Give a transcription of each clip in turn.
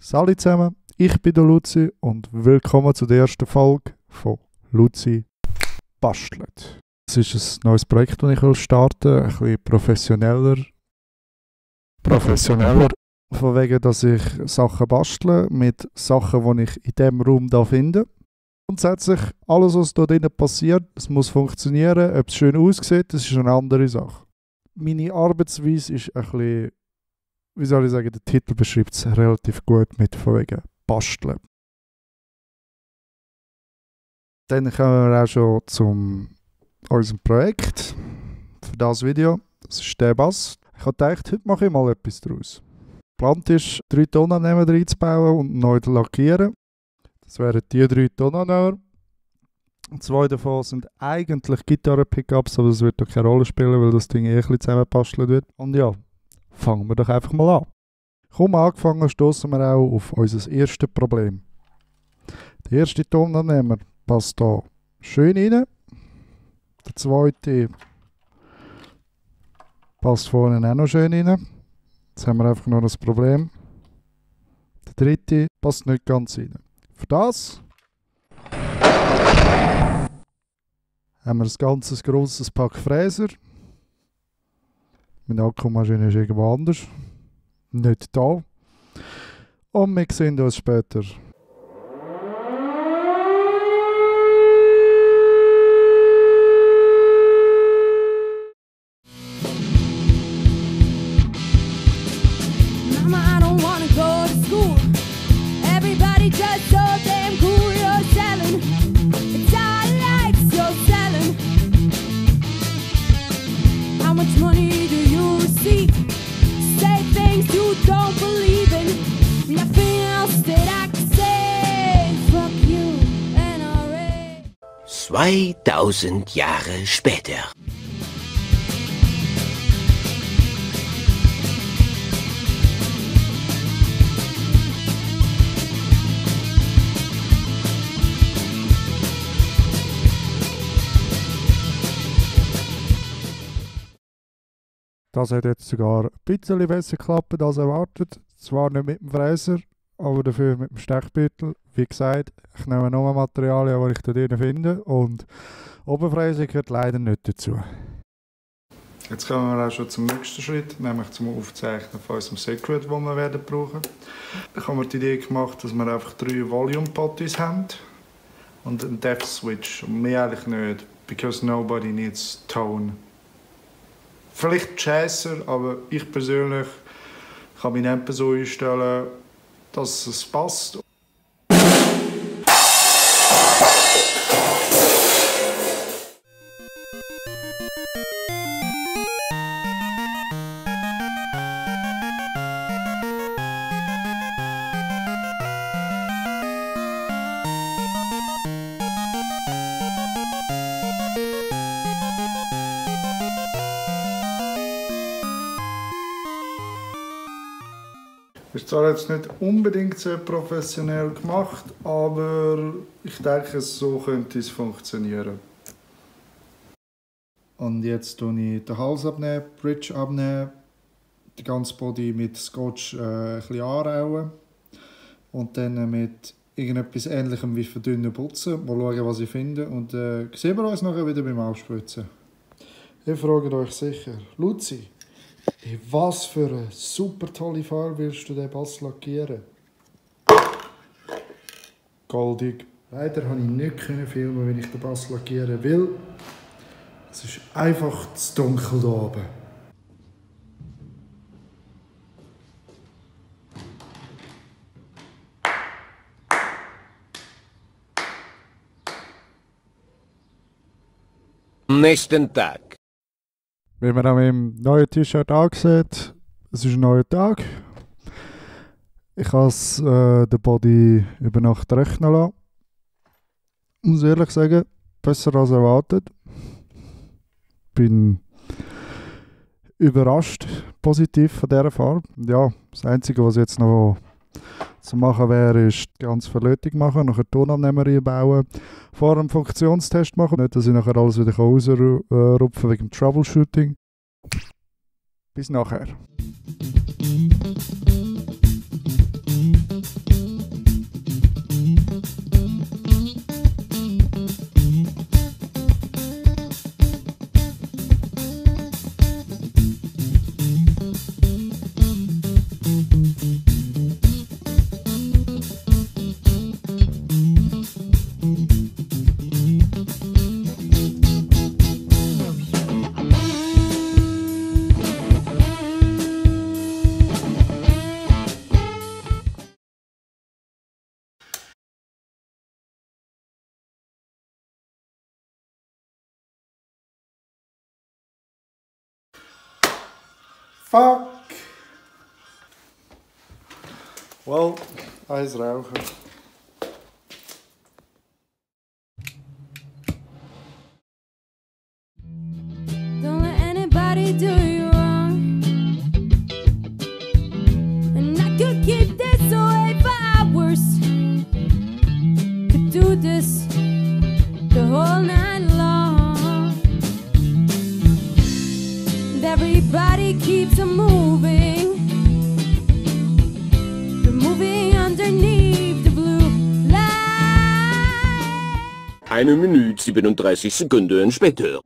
Salut zusammen, ich bin der Luzi und willkommen zu der ersten Folge von Luzi bastelt. Das ist ein neues Projekt, das ich starten will, ein bisschen professioneller. Von wegen, dass ich Sachen bastle mit Sachen, die ich in diesem Raum da finde. Grundsätzlich, alles was da drinnen passiert, es muss funktionieren. Ob es schön aussieht, das ist eine andere Sache. Meine Arbeitsweise ist ein bisschen, wie soll ich sagen, der Titel beschreibt es relativ gut mit von wegen basteln. Dann kommen wir auch schon zu unserem Projekt für das Video. Das ist der Bass. Ich habe gedacht, heute mache ich mal etwas daraus. Geplant ist, 3 Tonabnehmer reinzubauen und neu zu lackieren. Das wären die 3 Tonabnehmer. 2 davon sind eigentlich Gitarren-Pickups, aber das wird doch keine Rolle spielen, weil das Ding ein bisschen zusammenbastelt wird. Und ja, fangen wir doch einfach mal an. Kaum angefangen, stoßen wir auch auf unser erstes Problem. Der erste Tonabnehmer passt hier schön rein. Der zweite passt vorne auch noch schön rein. Jetzt haben wir einfach noch ein Problem. Der dritte passt nicht ganz rein. Für das haben wir ein ganzes grosses Pack Fräser. Meine Akkumaschine ist irgendwo anders. Nicht da. Und wir sehen uns später. Mama, I don't wanna go to school. Everybody just so damn cool. You're selling. It's our lights you're selling. How much money do you receive? Say things you don't believe in. Nothing else that I can say. Fuck you, NRA. 2000 Jahre später. Das hat jetzt sogar ein bisschen besser geklappt als erwartet. Zwar nicht mit dem Fräser, aber dafür mit dem Stechbüttel. Wie gesagt, ich nehme nur Materialien, die ich da drin finde. Und Oberfräse gehört leider nicht dazu. Jetzt kommen wir auch schon zum nächsten Schritt, nämlich zum Aufzeichnen von unserem Secret, das wir werden brauchen. Ich habe mir die Idee gemacht, dass wir einfach 3 Volume-Potties haben und einen Depth-Switch. Und mehr eigentlich nicht, because nobody needs tone. Vielleicht Chaser, aber ich persönlich kann mich nicht so einstellen, dass es passt. Ist zwar jetzt nicht unbedingt sehr professionell gemacht, aber ich denke, so könnte es funktionieren. Und jetzt tue ich den Hals abnehmen, die Bridge abnehmen, den ganzen Body mit Scotch ein bisschen anrauen und dann mit irgendetwas Ähnlichem wie verdünnen putzen. Mal schauen, was ich finde und sehen wir uns nachher wieder beim Aufspritzen. Ihr fragt euch sicher, Luzi, in was für eine super tolle Farbe willst du den Bass lackieren? Goldig. Leider konnte ich nicht filmen, wenn ich den Bass lackieren will. Es ist einfach zu dunkel hier oben. Am nächsten Tag. Wie man an meinem neuen T-Shirt ansieht, es ist ein neuer Tag. Ich habe den Body über Nacht rechnen lassen. Ich muss ehrlich sagen, besser als erwartet. Bin überrascht, positiv von dieser Farbe. Ja, das Einzige, was jetzt noch zu machen wäre, ist die ganze Verlötung machen, nachher die Tonabnehmer einbauen, vor dem Funktionstest machen, nicht, dass ich nachher alles wieder rausrupfen wegen dem Troubleshooting. Bis nachher. Fuck! Well, eins rauchen. Don't let anybody do you wrong. And I could keep this away for hours. Could do this the whole night long. And everybody keeps on moving. They're moving underneath the blue light. 1 Minute 37 Sekunden später.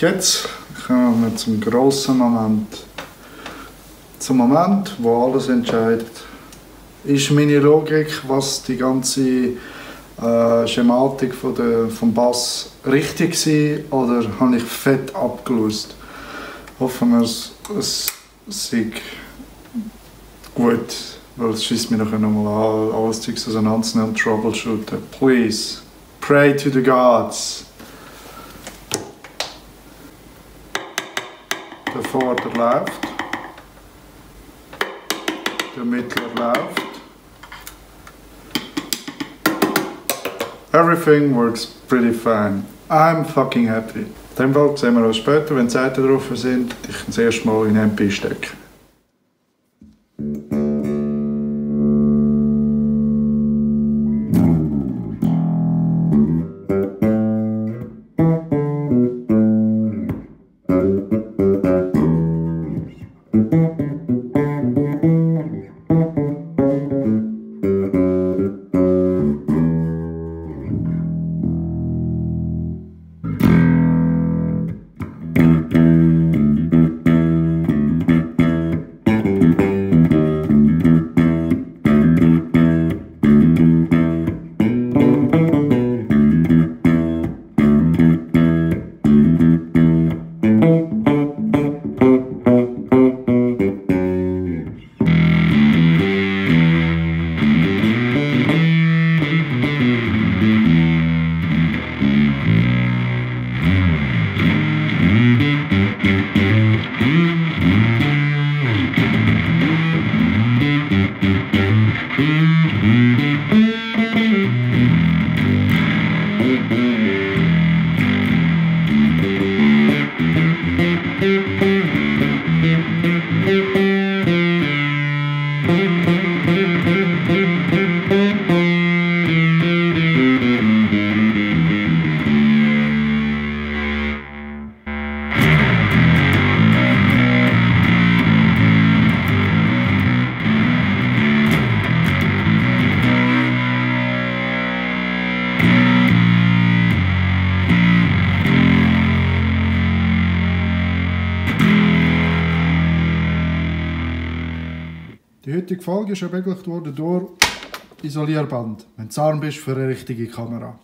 Jetzt kommen wir zum grossen Moment. Zum Moment, wo alles entscheidet. Ist meine Logik, was die ganze Schematik vom Bass richtig war, oder habe ich fett abgelöst? Hoffen wir, es sei gut, weil es schießt mir nachher nochmal an, alles Zeugs auseinanderzunehmen und troubleshooten. Please, pray to the gods. Der Vorder läuft, der Mittler läuft. Everything works pretty fine. I'm fucking happy. In dem Fall sehen wir uns später, wenn die Seiten drauf sind. Ich kann das erste Mal in MP stecken. heutige Folge ist ermöglicht worden durch Isolierband, wenn du arm bist für eine richtige Kamera.